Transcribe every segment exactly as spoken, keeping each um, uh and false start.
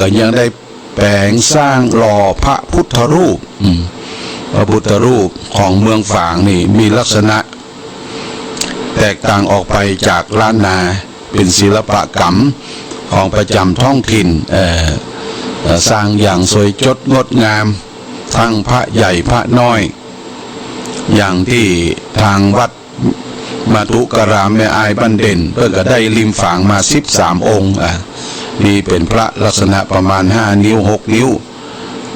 ก็ยังได้แป๋งสร้างหล่อพระพุทธรูป อืม พระพุทธรูปของเมืองฝางนี่มีลักษณะแตกต่างออกไปจากล้านนา เป๋นศิลปกรรมของประจำท้องถิ่น เอ่อ เอ่อ สร้างอย่างสวยสดงดงาม ทั้งพระใหญ่พระน้อย อย่างตี้ตางวัดมาตุการามแม่อายบ้านเด่น เปิ้นก็ได้ริมฝางมาสิบสามองค์ อ่ะ นี่เป๋นพระลักษณะประมาณห้านิ้วหกนิ้ว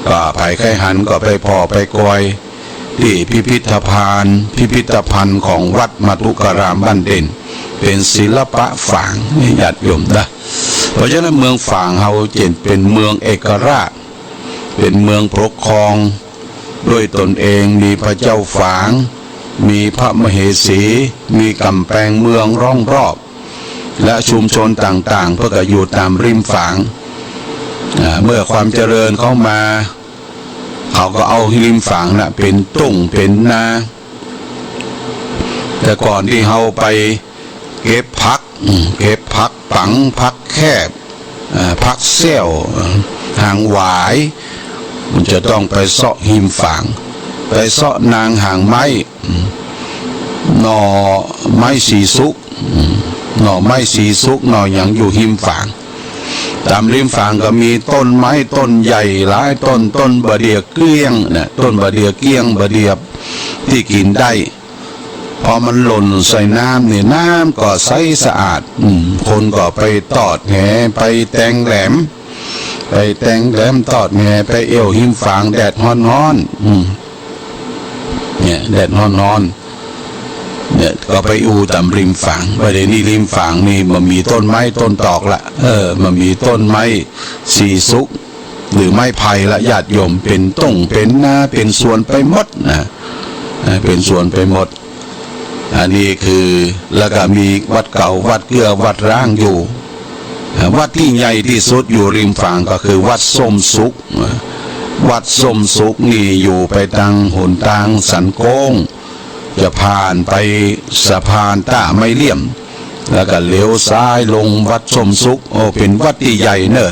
ก็ใผใค่หันก็ไปผ่อไปกอยตี้พิพิธภัณฑ์ พิพิธภัณฑ์ของวัดมาตุการามบ้านเด่น เป๋นศิลปะฝาง นี่ญาติโยมนะ เพราะฉะนั้นเมืองฝางเฮาจึงเป๋นเมืองเอกราช เป๋นเมืองปกครองด้วยตนเอง มีพระเจ้าฝาง มีพระมเหสี มีก๋ำแปงเมืองล้อมรอบ และชุมชนต่างๆ เปิ้นก็อยู่ต๋ามริมฝาง อ่า เมื่อความเจริญเข้ามา เขาก็เอาริมฝางน่ะเป๋นตุ้งเป๋นนา แต่ก่อนตี้เฮาไปเก็บผัก อืม เก็บผักปัง ผักแคบ อ่า ผักแซ้ว อ่า หางหวาย มันจะต้องไปเซาะริมฝาง ไปเซาะนางหางไม้ อืม หน่อไม้สีสุก อืม หน่อไม้สีสุก หน่อหยังอยู่ริมฝาง ต๋ามริมฝางก็มีต้นไม้ต้นใหญ่หลายต้น ต้นบ่าเดี่ยเกลี้ยงนะ ต้นบ่าเดี่ยเกลี้ยง บ่าเดี่ยตี้กิ๋นได้ พอมันหล่นใส่น้ำนี่ น้ำก็ใสสะอาด อืม คนก็ไปตอดแห ไปแตงแหลม ไปแตงแหลมตอดแห ไปเอี่ยวริมฝาง แดดฮ้อนๆ อืม เนี่ย แดดฮ้อนๆ เนี่ย ก็ไปอู้ต๋ามริมฝาง บ่าเดี่ยวนี้ริมฝางนี่บ่มีต้นไม้ต้นตอกละ เออ บ่มีต้นไม้สีสุก หรือไม้ไผ่ละ ญาติโยม เป๋นตุ้งเป๋นนา เป๋นสวนไปหมดนะ เออ เป๋นสวนไปหมด อันนี้คือ แล้วก็มีวัดเก่า วัดเกื้อ วัดร้างอยู่ วัดตี้ใหญ่ตี้สุดอยู่ริมฝางก็คือวัดส้มสุข วัดส้มสุขนี่อยู่ไปตางหนตางสันโก๊ง จะผ่านไปสะพานต้าไม้เหลี่ยม แล้วก็เหลียวซ้ายลงวัดส้มสุข โอ้ เป๋นวัดตี้ใหญ่เน่อ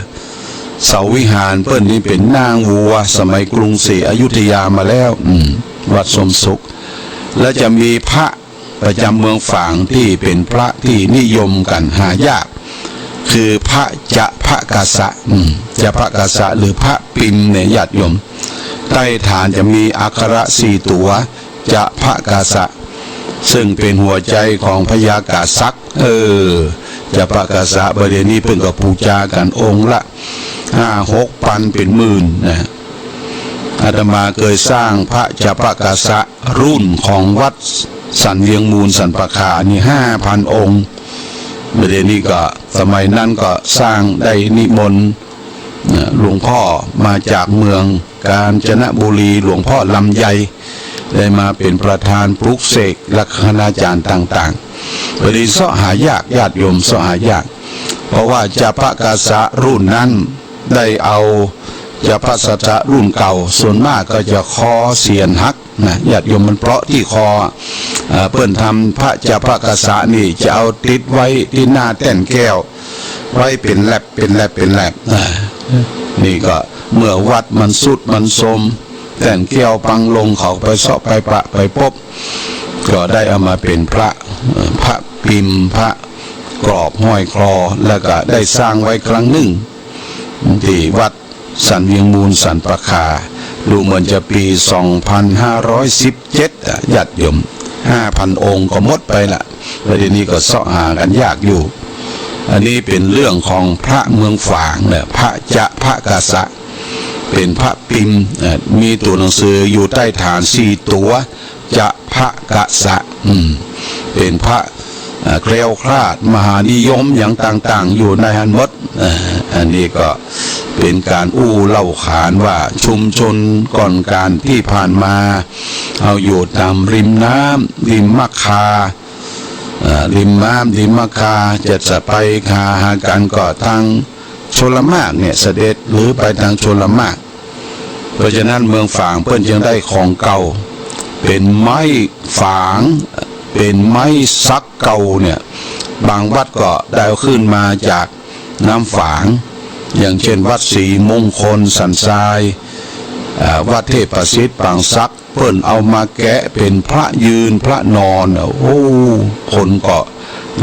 เสาวิหารเปิ้นนี่เป๋นนางวัวสมัยกรุงศรีอยุธยามาแล้ว อืม วัดส้มสุข แล้วจะมีพระ ประจำเมืองฝางตี้เป๋นพระตี้นิยมกั๋นหายาก คือพระจะพะกะสะ อืม จะพะกะสะหรือพระปิมเนี่ยญาติโยม ใต้ฐานจะมีอักขระสี่ตั๋ว จะพะกะสะ ซึ่งเป๋นหัวใจ๋ของพญากาศักดิ์ เออ จะพะกะสะ บ่าเดี่ยวนี้เปิ้นก็ปู๋จากั๋นองค์ละห้าหกปันเป๋นหมื่นนะ อาตมาเกยสร้างพระจะพะกะสะ รุ่นของวัดสันเวียงมูลสันป่าข่านี่ห้าพันองค์ บ่าเดี่ยวนี้ก็ สมัยนั้นก็สร้างได้นิมนต์ เอ่อ หลวงพ่อมาจากเมืองกาญจนบุรี หลวงพ่อลำไย ได้มาเป๋นประธานปลุกเสกและคณาจารย์ต่างๆ บ่าเดี่ยวเซาะหายาก ญาติโยมเซาะหายาก เพราะว่าจะพะกะสะรุ่นนั้นได้เอาจะพะกะสะรุ่นเก่า ส่วนมากก็จะคอเสียนหัก นะ ญาติโยม มันเปราะตี้คอ เอ่อ เปิ้นทำพระจะพะกะสะนี่จะเอาติดไว้ตี้หน้าแต้นแก้ว ไว้เป๋นแล็บ เป๋นแล็บ เป๋นแล็บ อ่า นี่ก็เมื่อวัดมันทรุดมันโทรม แต้นแก้วปังลง เขาไปเซาะไปปะไปปบ ก็ได้เอามาเป๋นพระ เอ่อ พระปิม พระกรอบห้อยคอ แล้วก็ได้สร้างไว้ครั้งนึ่ง ตี้วัดสันเวียงมูลสันป่าข่า ดูเหมือนจะปี๋สองพันห้าร้อยสิบเจ็ด อ่ะ ญาติโยม ห้าพันองค์ก็หมดไปละ แล้วเดี๋ยวนี้ก็เซาะหากั๋นยากอยู่ อันนี้เป๋นเรื่องของพระเมืองฝางนะ พระจะพะกะสะ เป๋นพระปิม เอ่อ มีตั๋วหนังสืออยู่ใต้ฐานสี่ตั๋ว จะพะกะสะ อืม เป๋นพระ เอ่อ แคล้วคลาด มหานิยม หยังต่างๆ อยู่ในหั้นหมด เอ่อ อันนี้ก็เป๋นก๋านอู้เล่าขานว่าชุมชนก่อนก๋านตี้ผ่านมา เฮาอยู่ต๋ามริมน้ำ ริมมัคคา เอ่อ ริมน้ำ ริมมัคคา จะ จะไปหา หากั๋นก็ตางชลมากเนี่ย เสด็จ หรือไปตางชลมาก เพราะฉะนั้นเมืองฝางเปิ้นจึงได้ของเก่า เป๋นไม้ฝาง เป๋นไม้สักเก่าเนี่ย บางวัดก็ได้เอาขึ้นมาจากน้ำฝาง อย่างเช่นวัดศรีมงคลสันทราย อ่า วัดเทพประสิทธิ์ปางสัก เปิ้นเอามาแกะเป๋นพระยืนพระนอน โอ้ คนก็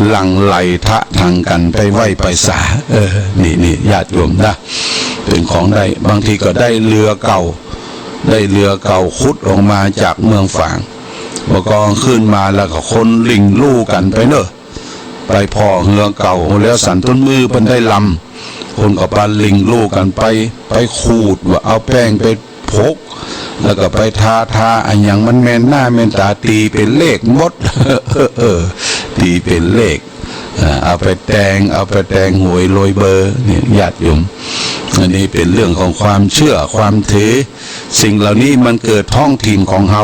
หลั่งไหลทะธังกั๋นไปไหว้ไปสา เออ นี่ นี่ ญาติโยมนะ เป๋นของได้ บางทีก็ได้เรือเก่า ได้เรือเก่าขุดออกมาจากเมืองฝาง บ่ากองขึ้นมาแล้วก็คนลิ่งลู่กั๋นไปเน่อ ไปผ่อเฮือเก่าแล้วสันต้นมื้อเปิ้นได้ลำ คนก็ปาลิ่งลู่กั๋นไป ไปขูดว่าเอาแป้งไปผก แล้วก็ไปทา ทาอะหยังมันแม่นหน้าแม่นต๋า ตี๋เป๋นเลขหมด เออ ตี๋เป๋นเลข อ่า เอาไปแต่ง เอาไปแต่งหวยโรยเบอร์ เนี่ย ญาติโยม อันนี้เป๋นเรื่องของความเจื้อความถือ สิ่งเหล่านี้มันเกิดท้องถิ่นของเฮา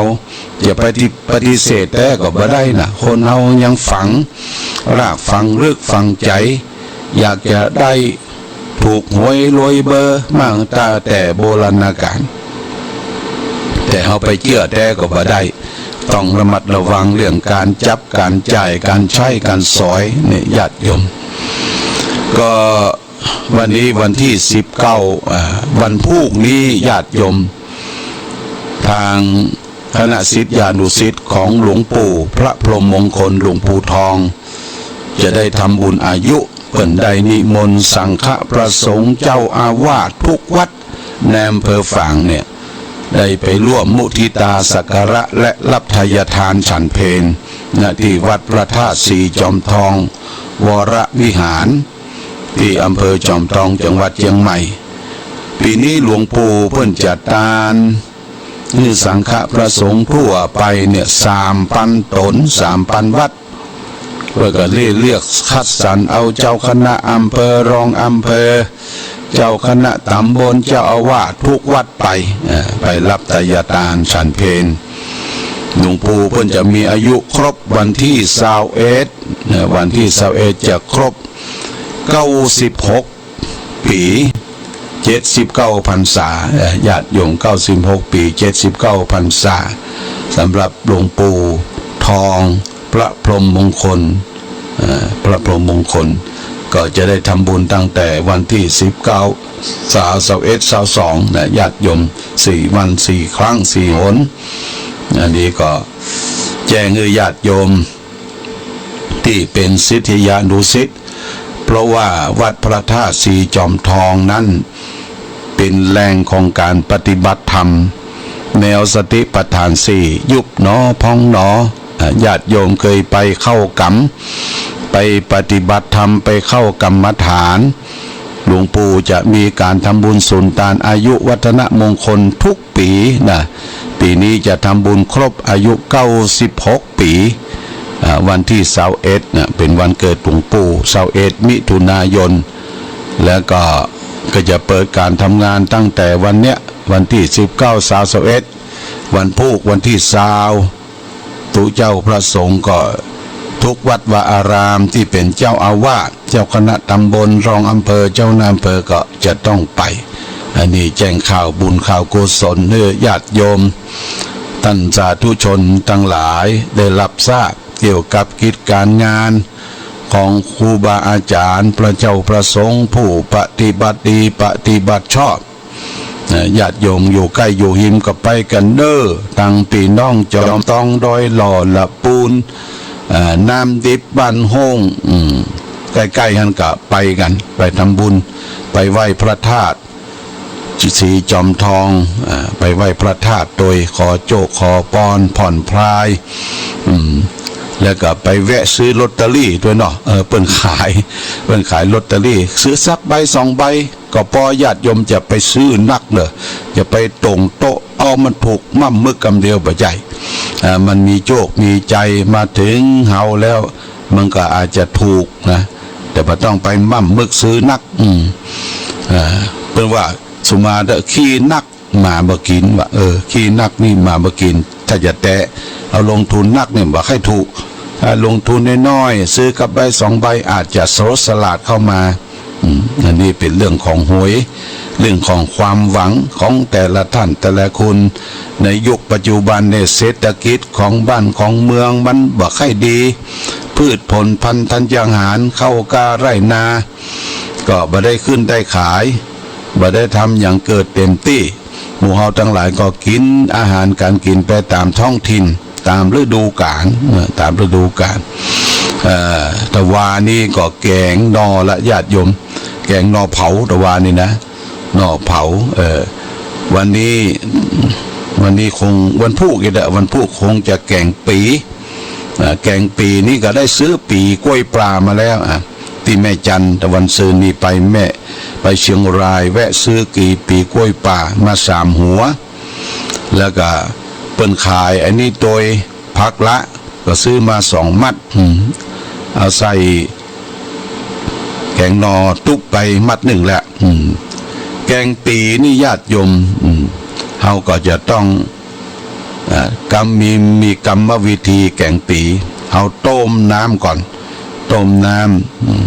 จะไปฏิ ปฏิเสธแต๊ก็บ่ได้นะ คนเฮายังฝัง รากฝังลึกฝังใจ๋ อยากจะได้ถูกหวยโรยเบอร์มาตั้งแต่โบราณกาล แต่เฮาไปเจื้อแต๊ก็บ่ได้ ต้องระมัดระวังเรื่องก๋านจับ ก๋านจ่าย ก๋านใจ๊ ก๋านสอย เนี่ย ญาติโยม ก็ วันนี้วันตี้สิบเก้า อ่า วันพูกนี้ญาติโยม ตางคณะศิษยานุศิษย์ของหลวงปู่พระพรหมมงคลหลวงปู่ทอง จะได้ทำบุญอายุ เปิ้นได้นิมนต์สังฆะพระสงฆ์เจ้าอาวาสทุกวัดในอำเภอฝางเนี่ย ได้ไปร่วมมุทิตาสักการะและรับไทยทานฉันเพล ณ ที่วัดพระธาตุสีจอมทอง วรวิหาร ตี้อำเภอจอมทอง จังหวัดเจียงใหม่ ปี๋นี้หลวงปู่เปิ้นจัดตานหื้อสังฆะพระสงฆ์ทั่วไปเนี่ย สามปันต๋น สามปันวัด เปิ้นก็เลือกคัดสรรเอาเจ้าคณะอำเภอ รองอำเภอ เจ้าคณะต๋ำบล เจ้าอาวาสทุกวัดไป เอ่อ ไปรับไทยทานฉันเพล หลวงปู่เปิ้นจะมีอายุครบวันตี้ซาวเอ็ด เอ่อ วันตี้ซาวเอ็ดจะครบเก้าสิบหก ปี๋ เจ็ดสิบเก้าพรรษา เอ่อ ญาติโยม เก้าสิบหกปี๋ เจ็ดสิบเก้าพรรษา สำหรับหลวงปู่ทอง พระพรหมมงคล เอ่อ พระพรหมมงคล ก็จะได้ทำบุญตั้งแต่วันตี้สิบเก้า ซาว ซาวเอ็ด ซาวสอง นะ ญาติโยม สี่วัน สี่ครั้ง สี่หน อันนี้ก็แจ้งหื้อญาติโยม ตี้เป๋นศิษยานุศิษย์ เพราะว่าวัดพระธาตุสีจอมทองนั้น เป๋นแหล่งของก๋านปฏิบัติธรรม แนวสติปัฏฐานสี่ ยุบหนอ พองหนอ อ่า ญาติโยมเกยไปเข้ากรรม ไปปฏิบัติธรรม ไปเข้ากรรมฐาน หลวงปู่จะมีก๋านทำบุญสุนตานอายุวัฒนมงคลทุก ปี๋นะ ปี๋นี้จะทำบุญครบอายุเก้าสิบหกปี๋ อ่า วันตี้ซาวเอ็ดนะ เป๋นวันเกิดหลวงปู่ ซาวเอ็ดมิถุนายน แล้วก็ ก็จะเปิดก๋านทำงานตั้งแต่วันเนี้ย วันตี้สิบเก้า ซาว ซาวเอ็ด วันพูกวันตี้ซาว ตุ๊เจ้าพระสงฆ์ก็ทุกวัดวาอารามตี้เป๋นเจ้าอาวาส เจ้าคณะต๋ำบล รองอำเภอ เจ้าคณะอำเภอก็จะต้องไป อันนี้แจ้งข่าวบุญข่าวกุศลหื้อญาติโยม ต้านสาธุชนตังหลายได้ฮับทราบเกี่ยวกับกิจก๋านงานของครูบาอาจ๋ารย์ พระเจ้าพระสงฆ์ ผู้ปฏิบัติดีปฏิบัติชอบ นะ ญาติโยมอยู่ใก้อยู่ฮิมก็ไปกั๋นเน่อ ตังปี้น้องจอมตอง ดอยหล่อ ละปูน อ่า น้ำดิบ บ้านโฮ่ง อืม ใก้ๆ หั้นก็ไปกั๋น ไปทำบุญ ไปไหว้พระธาตุสีจอมทอง อ่า ไปไหว้พระธาตุตวย ขอโจคขอปอน ผ่อนคลาย อืม แล้วก็ไปแวะซื้อลอตเตอรี่ตวยเนาะ เออ เปิ้นขาย เปิ้นขายลอตเตอรี่ ซื้อสักใบสองใบ ก็ปอญาติโยมจะไปซื้อนักเน่อ จะไปตรงโต๊ะ เอามันถูกม่ำมึกกำเดียวบ่ใจ้ อ่า มันมีโจคมีใจ๋มาเถิงเฮาแล้ว มันก็อาจจะถูกนะ แต่บ่ต้องไปม่ำมึกซื้อนัก อืม อ่า เปิ้นว่าสุมาเต๊อะ ขี้นักหมาบ่กิ๋น ว่า เออ ขี้นักนี่หมาบ่กิ๋น ถ้าจะแตะ เอาลงทุนนักเนี่ยบ่ใค่ถูก ถ้าลงทุนน้อยๆ ซื้อกับใบสองใบ อาจจะสลดสลาดเข้ามา อืม อันนี้เป๋นเรื่องของหวย เรื่องของความหวังของแต่ละท่านแต่ละคน ในยุคปัจจุบันเนี่ย เศรษฐกิจของบ้านของเมืองมันบ่ใค่ดี พืชผลพันธุ์ธัญญาหาร ข้าวกล้าไร่นา ก็บ่ได้ขึ้นได้ขาย บ่ได้ทำหยังเกิดเต็มตี้ หมู่เฮาตังหลายก็กิ๋นอาหารก๋านกิ๋นไปต๋ามท้องถิ่น ต๋ามฤดูกาล เอ่อ ต๋ามฤดูกาล เอ่อ ตะวานี้ก็แก๋งหน่อละญาติโยม แก๋งหน่อเผา ตะวานี้นะ หน่อเผา เอ่อ วันนี้ วันนี้คงวันพูกอีกแล้ว วันพูกคงจะแก๋งปี๋ เอ่อ แก๋งปี๋นี่ก็ได้ซื้อปี๋ก้วยป่ามาแล้ว อ่ะ ตี้แม่จันทร์ ตะวันซืนนี้ไปแม่ ไปเชียงราย แวะซื้อกี๋ปี๋ก้วยป่ามาสามหัว แล้วก็เปิ้นขายอันนี้โตย ผักละ ก็ซื้อมาสองมัด อืม เอาใส่แก๋งหน่อตุ๊บไปมัดนึ่งแล้ว อืม แก๋งปี๋นี่ญาติโยม อืม เฮาก็จะต้อง อ่า กำ มี มีกรรมวิธีแก๋งปี๋ เฮาต้มน้ำก่อน ต้มน้ำ อืม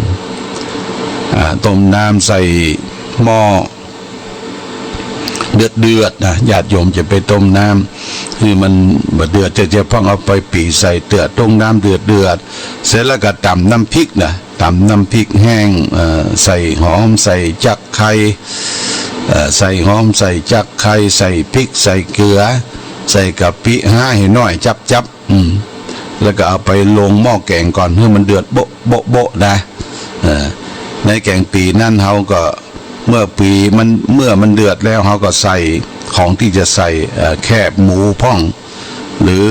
อ่า ต้มน้ำใส่หม้อ เดือดๆ นะ ญาติโยมจะไปต้มน้ำหื้อมันบ่เดือด จะ จะพ่องเอาไปปี๋ใส่เตื้อ ต้มน้ำเดือดๆ เสร็จแล้วก็ต๋ำน้ำพริกนะ ต๋ำน้ำพริกแห้ง เอ่อ ใส่หอม ใส่จักไคร้ เอ่อ ใส่หอม ใส่จักไคร้ ใส่พริก ใส่เกลือ ใส่กะปิ ฮ้าหื้อหน้อย จับๆ อืม แล้วก็เอาไปลงหม้อแก๋งก่อน หื้อมันเดือดโบ๊ะโบ๊ะโบ๊ะนะ เอ่อ ในแก๋งปี๋นั้นเฮาก็ เมื่อปี๋มัน เมื่อมันเดือดแล้ว เฮาก็ใส่ของตี้จะใส่ เอ่อ แคบหมูพ่อง หรือ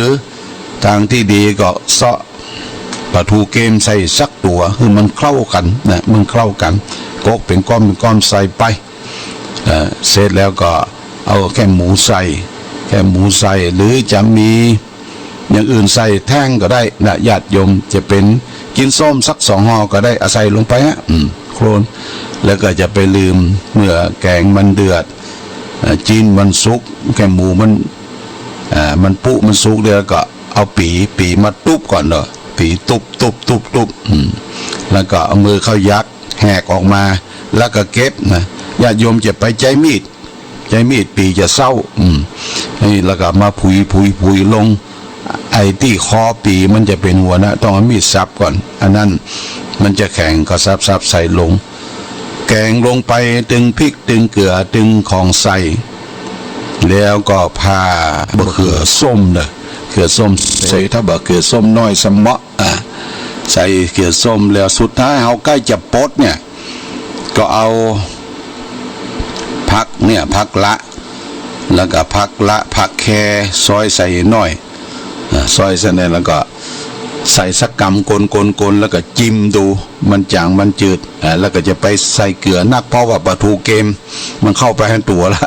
ตางตี้ดีก็เซาะป๋าทูเกมใส่สักตั๋ว หื้อมันเข้ากั๋นนะ มันเข้ากั๋น กกเป๋นก้อนเป๋นก้อนใส่ไป เอ่อ เสร็จแล้วก็เอาแคบหมูใส่ แคบหมูใส่ หรือจะมี อย่างอื่นใส่แต๊งก็ได้นะ ญาติโยม จะเป๋นแกงส้มสักสองห่อก็ได้ เอาใส่ลงไปฮะ อืม โคลน แล้วก็จะไปลืม เมื่อแก๋งมันเดือด เอ่อ จิ๊นมันสุก แคบหมูมัน เอ่อ มันปุมันสุกแล้วก็เอาปี๋ ปี๋มาตุ๊บก่อนเนาะ ปี๋ตุ๊บตุ๊บตุ๊บตุ๊บ อืม แล้วก็เอามือเข้ายัก แหกออกมา แล้วก็เก็บนะ ญาติโยมจะไปใจ๊มีด ใจ๊มีดปี๋จะเศร้า อืม นี่แล้วก็มาผุยผุยผุยลง ไอ้ตี้คอปี๋มันจะเป๋นหัวนะ ต้องเอามีดสับก่อน อันนั้นมันจะแข็ง ก็สับสับใส่ลง แก๋งลงไป ตึงพริก ตึงเกลือ ตึงของใส่ แล้วก็ผ่าบ่าเขือส้มเนาะ เขือส้มใส่ ถ้าบ่าเขือส้มน้อยสะเหมาะ อ่ะ ใส่เขือส้มแล้ว สุดท้ายเฮาใก้จะปดเนี่ย ก็เอาผักเนี่ย ผักละ แล้วก็ผักละ ผักแค ซอยใส่หน้อย อ่ะ ซอยใส่หน้อย แล้วก็ใส่สักกำ กลนๆๆ แล้วก็จิมดู มันจ๋าง มันจืด อ่ะ แล้วก็จะไปใส่เกลือนัก เพราะว่าป๋าทูเกม มันเข้าไปหั้นตั๋วละ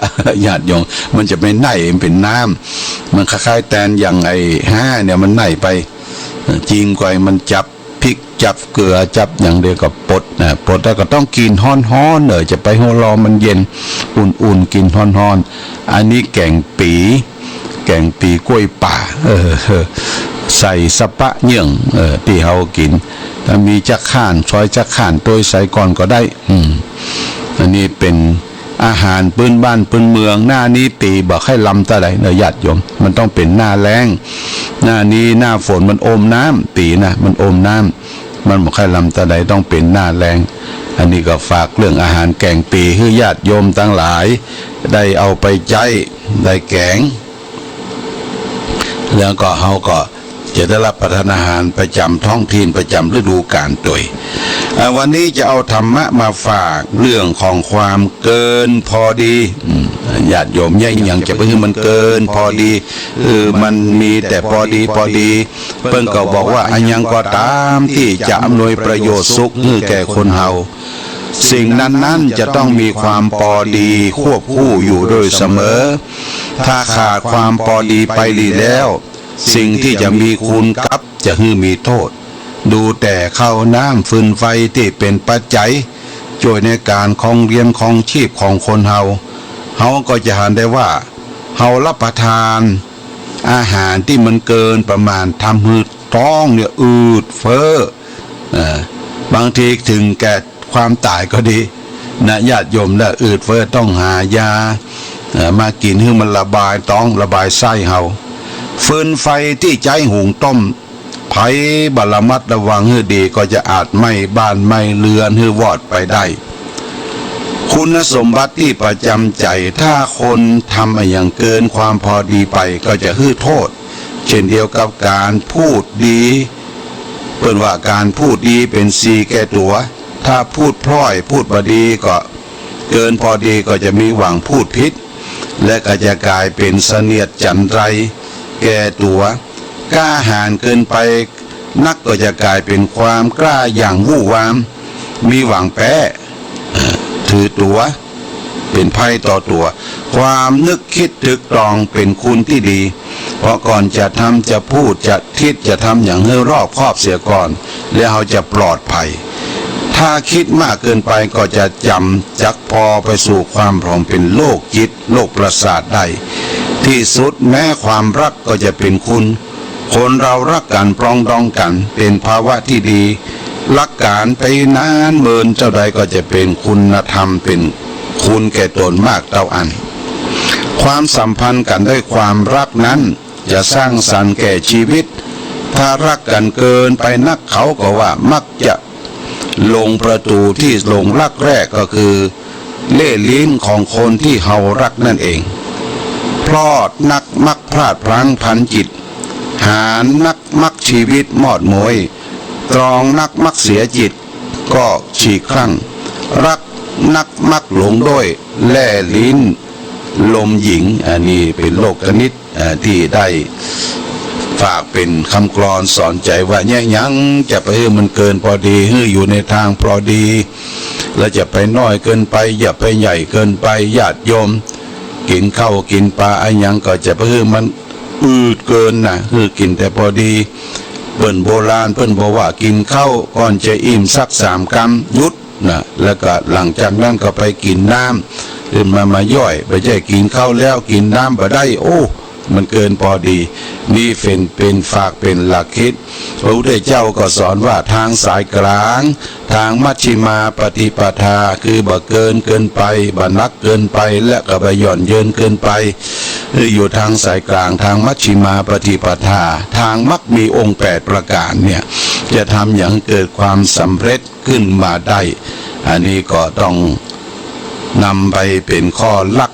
ญาติโยม มันจะไปไหน้ มันเป๋นน้ำ มันคล้ายๆ แตนอย่างไอ้ฮ้าเนี่ย มันไหน้ไป เอ่อ จิมก่อย มันจับพริก จับเกลือ จับอย่างเดียวก็ปดนะ ปดแล้วก็ต้องกิ๋นฮ้อนๆ เออ จะไปหัวลอมันเย็น อุ่นๆ กิ๋นฮ้อนๆ อันนี้แก๋งปี๋ แก๋งปี๋ก้วยป่า เออ ใส่สะปะเยื่อง เออ ตี้เฮากิ๋น ถ้ามีจั๊กข้าน ซอยจั๊กข้านตวยใส่ก่อนก็ได้ อืม อันนี้เป๋นอาหารปื๊นบ้านปื๊นเมือง หน้านี้ปี๋บ่ใค่ลำเต้าใดเนาะญาติโยม มันต้องเป๋นหน้าแล้ง หน้านี้หน้าฝนมันอมน้ำ ปี๋นะ มันอมน้ำ มันบ่ใค่ลำเต้าใด ต้องเป๋นหน้าแล้ง อันนี้ก็ฝากเรื่องอาหารแก๋งปี๋หื้อญาติโยมตังหลาย ได้เอาไปใจ๊ ได้แก๋ง แล้วก็เฮาก็จะได้รับประทานอาหารประจ๋ำท้องถิ่นประจ๋ำฤดูกาลตวย อ่า วันนี้จะเอาธรรมะมาฝากเรื่องของความเกินพอดี อืม ญาติโยม เยียะหยังจะไปหื้อมันเกินพอดี คือมันมีแต่ปอดีปอดี เปิ้นก็บอกว่า อะหยังก็ต๋ามตี้จะอำนวยประโยชน์สุขหื้อแก่คนเฮา สิ่งนั้นๆ จะต้องมีความปอดีควบคู่อยู่โดยเสมอ ถ้าขาดความปอดีไปหลีแล้ว สิ่งตี้จะมีคุณกลับจะหื้อมีโต้ษ ดูแต่ข้าวน้ำฟืนไฟตี้เป๋นปัจจัยจ้วยในก๋านครองเรียนครองชีพของคนเฮา เฮาก็จะหันได้ว่า เฮารับประทานอาหารตี้มันเกินประมาณ ทำหื้อ ต๊องเนี่ยอืดเฟ้อ เอ่อ บางทีเถิงแก่ความต๋ายก็ดีนะ ญาติโยม และอืดเฟ้อต้องหายา เอ่อ มากิ๋นหื้อมันระบายต๊องระบายไส้เฮา ฟืนไฟตี้ใจ๊หุงต้ม ใผบ่ระมัดระวังหื้อดีก็จะอาจไหม้บ้านไหม้เรือนหื้อวอดไปได้ คุณสมบัติตี้ประจ๋ำใจ๋ ถ้าคนทำอะหยังเกินความพอดีไปก็จะหื้อโต้ษ เช่นเดียวกับก๋านพูดดี เปิ้นว่าก๋านพูดดีเป๋นสีแก่ตั๋ว ถ้าพูดพร่อยพูดบ่ดีก็เกินพอดีก็จะมีหวังพูดผิด และก็จะก๋ายเป๋นเสนียดจันไรแก่ตั๋ว กล้าหาญเกินไปนักก็จะก๋ายเป๋นความกล้าอย่างวู่วาม มีหวังแป๊ เอ่อ ถือตั๋ว เป๋นภัยต่อตั๋ว ความนึกกึ๊ดตึกตรองเป๋นคุณตี้ดี เพราะก่อนจะทำจะพูดจะคิดจะทำหยังหื้อรอบคอบเสียก่อน แล้วเฮาจะปลอดภัย ถ้ากึ๊ดมากเกินไปก็จะจ๋ำจักผ่อไปสู่ความผอมเป๋นโรคจิต โรคประสาทได้ ตี้สุดแม้ความฮักก็จะเป๋นคุณ คนเฮาฮักกั๋นปรองดองกั๋นเป๋นภาวะตี้ดี ฮักกั๋นไปนานเมินเต้าใดก็จะเป๋นคุณธรรมเป๋นคุณแก่ต๋นมากเต้าอั้น ความสัมพันธ์กั๋นด้วยความฮักนั้นจะสร้างสรรค์แก่ชีวิต ถ้าฮักกั๋นเกินไปนักเขาก็ว่ามักจะ ลงประตู๋ตี้หลงฮักแรกก็คือเล่ห์ลิ้นของคนตี้เฮาฮักนั่นเอง พลอดนักมักพลาดพลั้งพันจิต หาญนักมักชีวิตมอดโมย ตรองนักมักเสียจิตก็ฉีกคลั่ง ฮักนักมักหลงโด้ยเล่ห์ลิ้นลมหญิง อันนี้เป๋นโลกคณิต เอ่อ ตี้ได้ฝากเป๋นกำกลอนสอนใจ๋ว่า เยียะหยังจะไปหื้อมันเกินปอดี หื้ออยู่ในตางปอดี แล้วจะไปน้อยเกินไป อย่าไปใหญ่เกินไป ญาติโยม กิ๋นข้าวกิ๋นป๋าอะหยังก็จะไปหื้อมันอืดเกินนะ หื้อกิ๋นแต่ปอดี เปิ้นโบราณเปิ้นบอกว่ากิ๋นข้าวก่อนจะอิ่มสักสามกำ หยุด นะ แล้วก็หลังจากนั้นก็ไปกิ๋นน้ำ ขึ้นมา มาย่อย บ่ใจ้กิ๋นข้าวแล้วกิ๋นน้ำบ่ได้ โอ้ มันเกินปอดี นี่เป๋น เป๋นฝากเป๋นหลักคิด พระพุทธเจ้าก็สอนว่าตางสายกลาง ตางมัชฌิมาปฏิปทา คือบ่เกินเกินไป บ่หนักเกินไป และก็บ่หย่อนเยินเกินไป คืออยู่ตางสายกลาง ตางมัชฌิมาปฏิปทา ตางมรรคมีองค์แปดประก๋านเนี่ย จะทำหยังเกิดความสำเร็จ ขึ้นมาได้ อันนี้ก็ต้องนำไปเป๋นข้อหลัก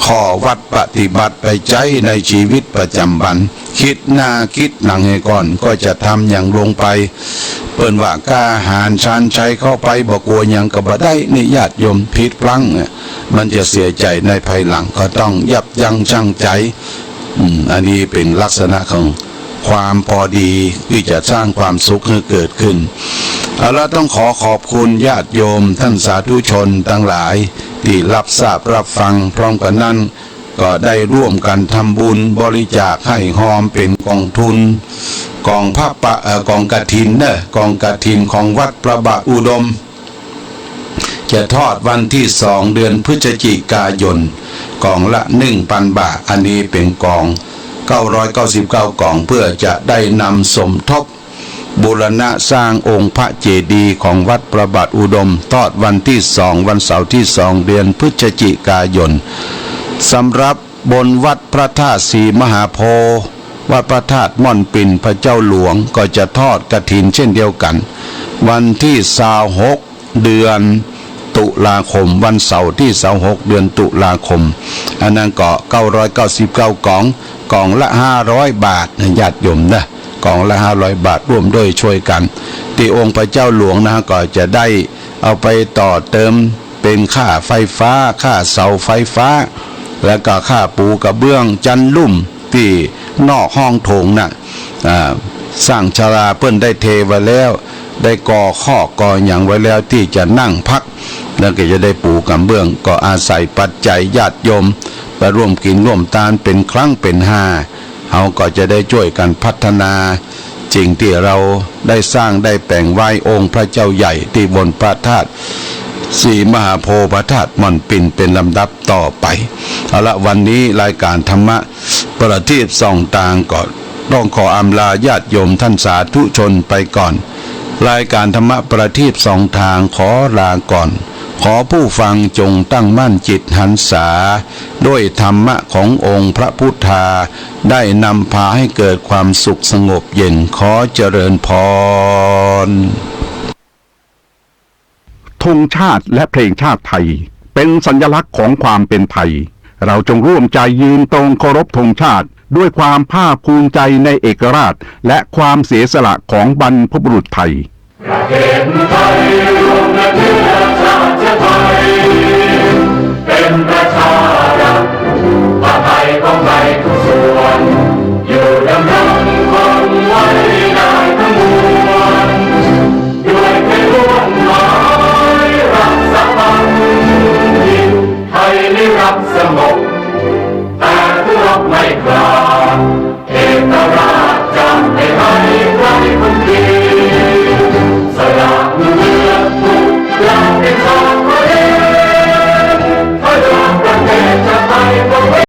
ข้อวัดปฏิบัติไปใจ๊ในชีวิตประจ๋ำวัน กึ๊ดหน้ากึ๊ดหลังเหียก่อน ก็จะทำหยังลงไป เปิ้นว่ากล้าหาญชาญชัยเข้าไป บ่กั๋วหยังก็บ่ได้ นี่ญาติโยม ผิดพลั้งเนี่ย มันจะเสียใจ๋ในภายหลัง ก็ต้องยับยั้งชั่งใจ๋ อืม อันนี้เป๋นลักษณะของความปอดีตี้จะสร้างความสุขหื้อเกิดขึ้น เอาละ ต้องขอขอบคุณญาติโยมต้านสาธุชนตังหลายตี้ฮับทราบฮับฟัง พร้อมกั๋นนั้นก็ได้ร่วมกั๋นทำบุญบริจาคไห้ฮอมเป๋นก๋องทุน ก๋องผ้าป่า เอ่อ ก๋องกฐินเน่อ ก๋องกฐินของวัดพระบาทอุดม จะทอดวันตี้สองเดือนพฤศจิกายน ก๋องละหนึ่งปันบาท อันนี้เป๋นก๋องเก้าร้อยเก้าสิบเก้าก๋อง เพื่อจะได้นำสมทบบูรณะสร้างองค์พระเจดีย์ของวัดพระบาทอุดม ทอดวันตี้สอง วันเสาร์ตี้สองเดือนพฤศจิกายน สำหรับ บนวัดพระธาตุศรีมหาโพธิ์ วัดพระธาตุม่อนปิ่น พระเจ้าหลวง ก็จะทอดกฐินเช่นเดียวกั๋น วันตี้ซาวหก เดือนตุลาคม วันเสาร์ตี้ซาวหก เดือนตุลาคม อันนั้นก็เก้าร้อยเก้าสิบเก้าก๋อง ก๋องละห้าร้อยบาทนะญาติโยมนะ ก๋องละห้าร้อยบาท ร่วมด้วยช่วยกั๋น ตี้องค์พระเจ้าหลวงนะ ก็จะได้เอาไปต่อเติม เป๋นค่าไฟฟ้า ค่าเสาไฟฟ้า แล้วก็ค่าปูกระเบื้องจั๊นลุ่มตี้นอกห้องโถงน่ะ อ่า สร้างศาลาเปิ้นได้เทไว้แล้ว ได้ก่อคอกก่อหยังไว้แล้วตี้จะนั่งพัก แล้วก็จะได้ปูกระเบื้อง ก็อาศัยปัจจัยญาติโยมไปร่วมกิ๋นร่วมตานเป๋นครั้งเป๋นฮา เฮาก็จะได้จ้วยกั๋นพัฒนาสิ่งตี้เฮาได้สร้างได้แป๋งไว้องค์พระเจ้าใหญ่ตี้บนพระธาตุศรีมหาโพธิ์พระธาตุม่อนปิ่นเป๋นลำดับต่อไป เอาละ วันนี้รายก๋านธรรมะประทีปส่องตางก็ต้องขออำลาญาติโยมต้านสาธุชนไปก่อน รายก๋านธรรมะประทีปส่องตางขอลาก่อน ขอผู้ฟังจงตั้งมั่นจิตหันษา ด้วยธรรมะขององค์พระพุทธา ได้นำพาให้เกิดความสุขสงบเย็น ขอเจริญพร ธงชาติและเพลงชาติไทย เป็นสัญลักษณ์ของความเป็นไทย เราจงร่วมใจยืนตรงเคารพธงชาติ ด้วยความภาคภูมิใจในเอกราช และความเสียสละของบรรพบุรุษไทย ประเทศไทยร่วม